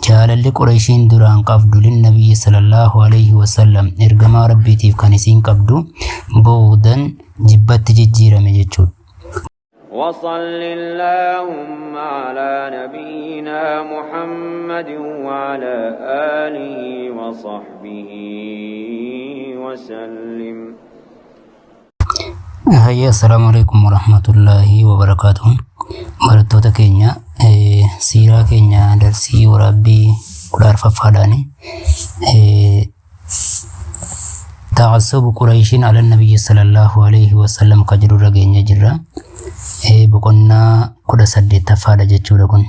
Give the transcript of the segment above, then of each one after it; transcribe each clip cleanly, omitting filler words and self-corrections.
Jaalalli Qurayshiin duraan qabdu linnabiyyi sallallahu alayhi wasallam ergamaa Rabbiitiif kan isiin qabdu bughdan jibbatti jijjiirame jechuudha. وصل اللهم على نبينا محمد وعلى آله وصحبه وسلم. Hayya, assalaamu alaikum warahmatullaahi wabarakaatuh. Barattoota keenya, siiraa keenya darsii waraabbii 14ffaadhaani ta'assubu Qurayshiin ala nabiyyi sallallahu alaihi wasallam ka jedhu irra geenye jirra. Boqonnaa 18ffaadha jechuudha kun.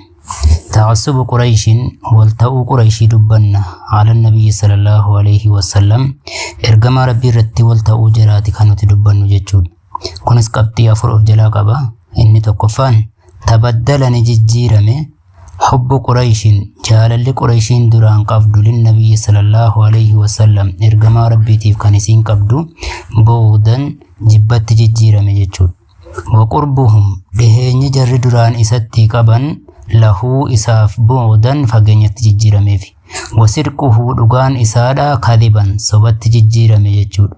Ta'assubu Qurayshiin wal ta'uu Qurayshii dubbanna ala nabiyyi sallallahu alaihi wasallam ergamaa Rabbii irratti wal ta'uu jiraati kan nuti dubbannu jechuudha. Kunis qabxii afur of jalaa qaba. Inni tokkoffaan tabaddala ni jijjiirame hubbu Qurayshiin jaalalli Qurayshiin duraan qabdu linnabiyyi sallallahu alaihi wasallam ergamaa Rabbiitiif kan isiin qabdu bughdan jibbatti jijjiirame jechuudha. Wa qurbuhum dhiheenyi jarri duraan isatti qaban lahuu isaaf bu'udan fageenyatti jijjiirameefi. Wa sidquhu dhugaan isaadha kadiban sobatti jijjiirame jechuudha.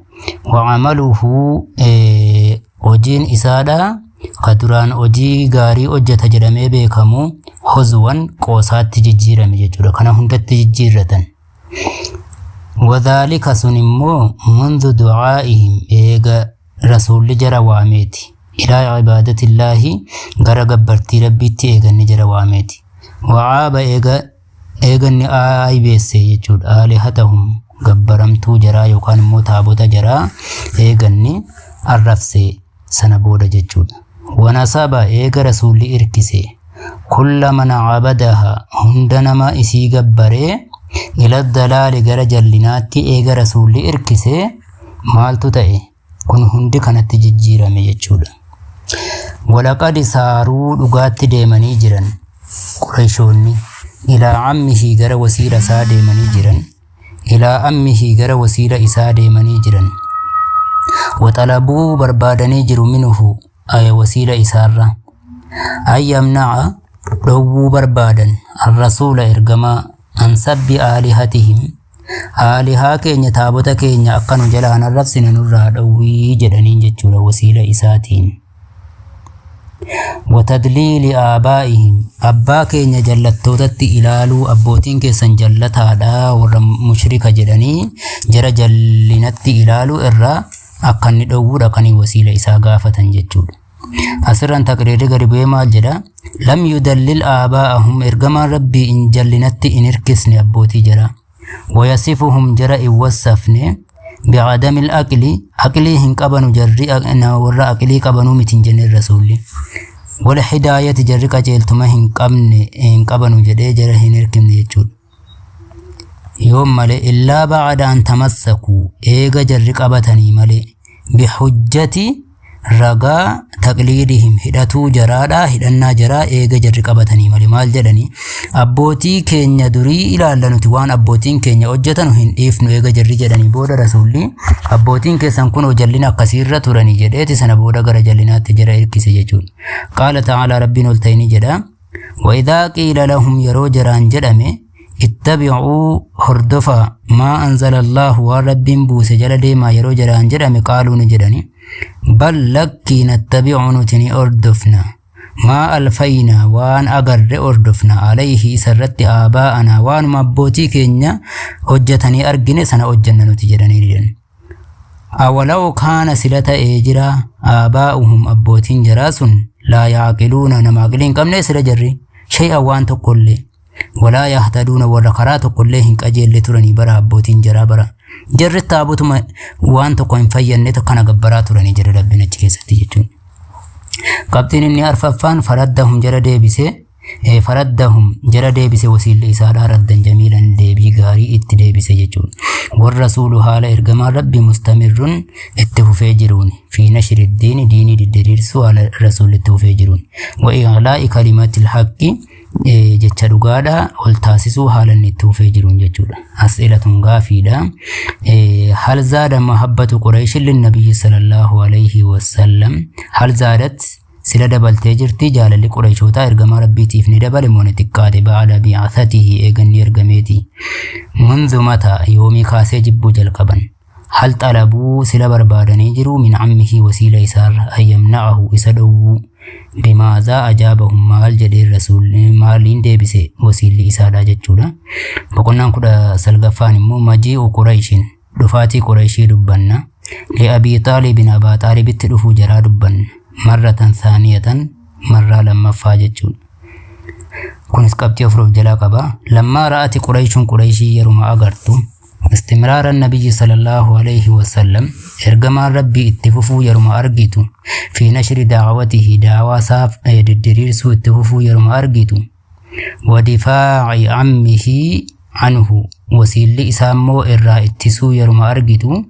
Wa amaluhu hojiin isaadha ka duraan hojii gaarii hojjeta jedhamee beekamu hozwan qoosaatti jijjiirame jechuudha. Kana hundatti jijjiirratan. Wadhaalika sun immoo mundu du'aa'ihim eega Rasuulli jara waameeti. Ilaa ibaadatillahi gara gabbartii Rabbiitti eeganni jara waameeti. Wa'aaba eega eeganni aybeesse jechuudha. Aalihatahum gabbaramtuu jaraa yookaan immoo taabota jaraa eeganni arrabse sana booda jechuudha. Wanasaba eega Rasuulli irkise. Kulla man abadaha hunda nama isii gabbaree ila dalaali gara jallinaatti eega Rasuulli irkise maaltu ta'e? Kun hundi kanatti jijjiirame jechuudha. Walaqad saaruu dhugaatti deemanii jiran Qurayshoonni ilaa ammihii gara wasiila isaa deemanii jiran, ilaa ammihii gara wasiila isaa deemanii jiran, waxalabuu barbaadanii jiru minhu wasiila isaarra an yamna'a dhowwuu barbaadan arrasuula ergamaa an sabbi aalihatihim aalihaa keenya taabota keenya akka nu jalaa hin arrabsine nurraa dhowwii jedhaniin jechuudha wasiila isaatiin. Watadliili aabaa'ihim abbaa keenya jallattootatti ilaaluu, abbootiin keessan jallataadha warra mushrika jedhanii jara jallinatti ilaaluu irraa akka inni dhowwuudha kan wasiila isaa gaafatan jechuudha. Asirraan taqriirri gadi bu'ee maal jedha? Lam yudallil aabaa'ahum ergamaan Rabbii in jallinatti in hirkisne abbootii jara. Wayasifuhum jara in wassafne bi'adamil aqli aqlii hin qabanu jarri warra aqlii qabanuu miti hin jenne rasuulli. Wal hidaayati jarri qajeeltuma hin qabne hin qabanu jedhee jara hin hirkifne jechuudha. Yoom malee? Illaa ba'ada an tamassakuu eega jarri qabatanii malee bihujjati ragaa taqliidihim hidhatuu jaraadha hidhannaa jaraa eega jarri qabatanii malee. Maal jedhanii? Abbootii keenya durii ilaalla, nuti waan abbootiin keenya hojjetanu hin dhiifnu eega jarri jedhanii booda rasuulli abbootiin keessan kun jallina akkasiirra turanii jedheeti sana booda gara jallinaatti jara hirkise jechuudha. Qaala ta'aalaa rabbiin ol ta'ini jedha. وإذا قيل لهم yeroo jaraan jedhame اتبعوا hordofaa ما أنزل الله waan Rabbiin buuse jala deemaa yeroo jaraan jedhame قالوا ni jedhani بل lakkii نتبع nuti ni hordofna ما ألفينا waan agarre hordofna عليه isarratti آباءنا waanuma abbootii keenya hojjetanii argine sana hojjenna nuti jedhanii jedhan. أولو كان sila ta'ee jira آباؤهم abbootiin jaraa sun لا يعقلون nama aqlii hin qabne sila jarri شيئا waan tokkollee ولا يهتدون warra karaa tokkollee hin qajeelle turanii bara abbootiin jaraa bara jarri taabotuma waan tokko hin fayyadne kana gabbaraa turanii jira Rabbiin achi keessatti jechuudha. Qabxiin inni arfaffaan فردهم jara deebise, فردهم jara deebise wasiilli isaadhaa ردا جميلا deebii gaarii itti deebise jechuudha. والرسول haala ergamaan Rabbi مستمر itti fufee jiruun في نشر الدين diinii diddiriirsuu haala rasuulli itti fufee jiruun وإعلاء كلمة الحق jecha dhugaadha ol taasisuu haala inni itti fufee jiruun jechuudha. أسئلة gaafiidha. هل زاد محبة قريش للنبي صلى الله عليه وسلم؟ هل زادت Sila dabaltee jirti jaalalli Qurayshootaa ergamaa Rabbiitiif ni dabale moo ni xiqqaate ba'ada bi'athatihi eeganni ergameeti. Mundu mata yoomii kaasee jibbuu jalqaban. Hal xalabuu sila barbaadanii jiru min ammihi wasiila isaarra an yamna'ahu isa dhowwuu. Bimaazaa ajaabahum maal jedhee rasuulli maaliin deebise wasiilli isaadha jechuudha. Boqonnaan 19ffaan immoo majii'u Qurayshin dhufaatii Qurayshii dubbanna. Li'abii Xaalibin Abaa Xaalibitti dhufuu jaraa dubbanna. Marratan saaniyatan marraa lammaffaa jechuudha. Kunis qabxii afur of jalaa qaba. Lammaa ra'ati Qurayshuun Qurayshii yeruma agartu istimraara nabiyyi sallallahu alayhi wasallam ergamaan Rabbii itti fufuu yeruma argitu fi nashri daawatihi daawaa isaaf diddiriirsuu itti fufuu yeruma argitu wadifaa'i ammihi anhu wasiilli isaa immoo irraa ittisuu yeruma argitu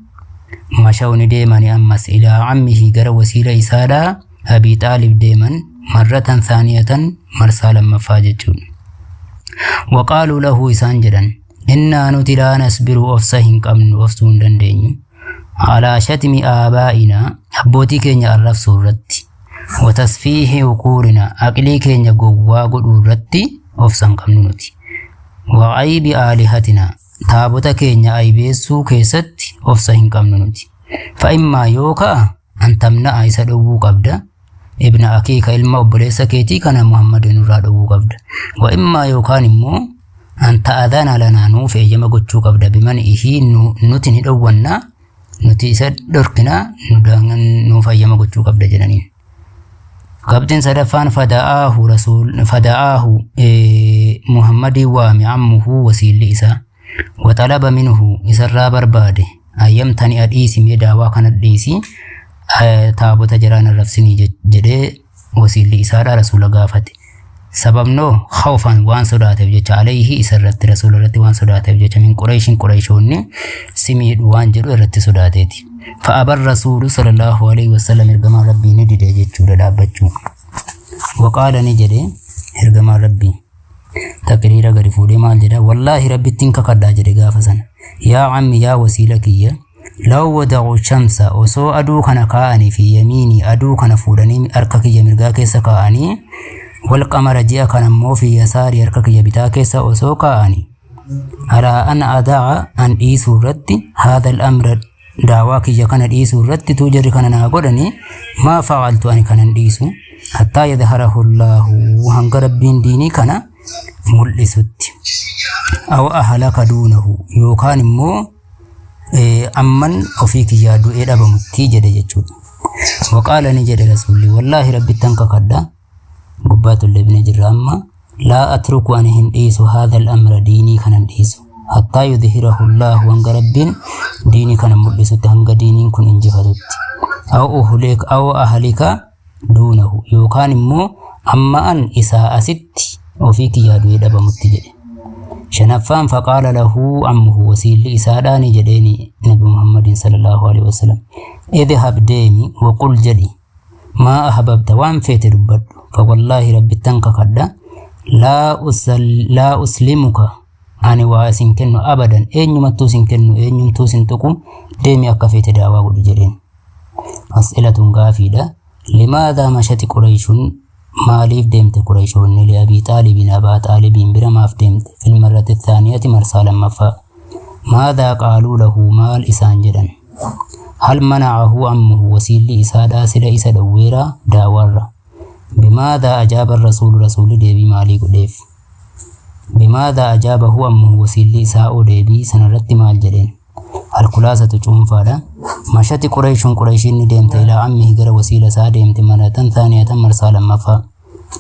mashaw ni deemani ammas ilaa ammihi gara wasiila isaadhaa Abii Xaalib deeman marratan saaniyatan marsaa lammaffaa jechuudha. Waqaaluu lahu isaan jedhan innaa nuti laa nasbiru obsa hin qabnu obsuu hin dandeenyu alaa shatmi aabaa'inaa abbootii keenya arrabsuu irratti watasfiihi uquurina aqlii keenya gowwaa godhuu irratti obsa hin qabnu nuti wa'aybi aalihatina taabota keenya aybeessuu keessatti obsa hin qabnu nuti fa'immaa yookaa an tamna'a isa dhowwuu qabda ibna akiika ilma obboleessa keetii kana Muhammad nurraa dhowwuu qabda wa immaa yookaan immoo an ta'adhana lanaa nuuf eeyyama gochuu qabda biman ihii nuti ni dhowwanna nuti isa dhorkina nuuf eeyyama gochuu qabda jedhaniin. Qabxiin sadaffaan fada'aahu rasuul fada'aahu Muhammadii waame ammuhu wasiilli isaa waxalaba minhu isarraa barbaade ayyamtani adhiisi mee daawaa kana dhiisi taabota jaraan arrabsinii jedhee wasiilli isaadha rasuula gaafate. Sababnoo khawfan waan sodaateef jecha alayhi isa irratti rasuula irratti waan sodaateef jecha min Qurayshin Qurayshoonni si miidhu waan jedhu irratti sodaateeti. Fa'abar rasuulu sallallahu alayhi wasallam ergamaan Rabbii ni dide jechuudha dhaabbachuu. Waqaala ni jedhe ergamaan Rabbii. Taqriira gadi fuudhee maal jedha wallaahi Rabbittiin kakadhaa jedhe gaafa sana. Yaa ammi yaa wasiila kiyya law wada'u shamsa osoo aduu kana kaa'anii fi yamiinii aduu kana fuudhanii harka kiyya mirgaa keessa kaa'anii wal qamara ji'a kana immoo fi yasaarii harka kiyya bitaa keessa osoo kaa'anii alaa an ada'a an dhiisuu irratti haadha amra daawaa kiyya kana dhiisuu irratti tuu jarri kana naa godhanii maa fa'altu ani kanan dhiisu hattaa yadharahu Allaahu hanga Rabbiin diinii kana mul'isutti aw ahlaka duunahu yookaan immoo amman ofii kiyyaa du'ee dhabamutti jedhe jechuudha. Waqaala ni jedhe rasuulli wallaahi rabbittan kakadha gubbaatti ol deebinee jirra amma laa atruku ani hin dhiisu haadha al-amra diinii kana hin dhiisu hattaa yudhirahu Allaahu hanga rabbiin diinii kana mul'isutti hanga diiniin kun injifatutti aw uhlik aw ahlika duunahu yookaan immoo amma an isaa asitti ofii kiyyaa du'ee dhabamutti jedhe. Shanaffaan faqaala lahu ammuhu wasiilli isaadhaani jedheeni Nabi Muhammadin sallallahu alaihi wasallam idhab deemi waqul jedhi maa ahbabta waan feete dubbadhu fa wallaahi rabbittan kakadha laa uslimuka ani waa isin kennu abadan eenyumattuu isin kennu eenyumtuu isin tuqu deemi akka feete daawaa godhu jedheen. As'ilatun gaafiidha. Limaadhaa mashati Qurayshun maaliif deemte Qurayshoonni li Abii Xaalibiin Abaa Xaalibiin bira maaf deemte fil marrati thaaniyati marsaa lammaffaa. Maadhaa qaaluu lahu maal isaan jedhan. Hal mana'ahu ammuhu wasiilli isaadhaa sila isa dhowweeraa daawaarra. Bimaadhaa ajaaba rasuulu rasuulli deebii maalii godheef. Bimaadhaa ajaabahu ammuhu wasiilli isaa oo deebii sanarratti maal jedheen. Alkulaasatu cuunfaadha. Mashati Qurayshuun Qurayshiin ni deemte ilaa ammihi gara wasiila isaa deemte maratan thaaniyatan marsaa lammaffaa.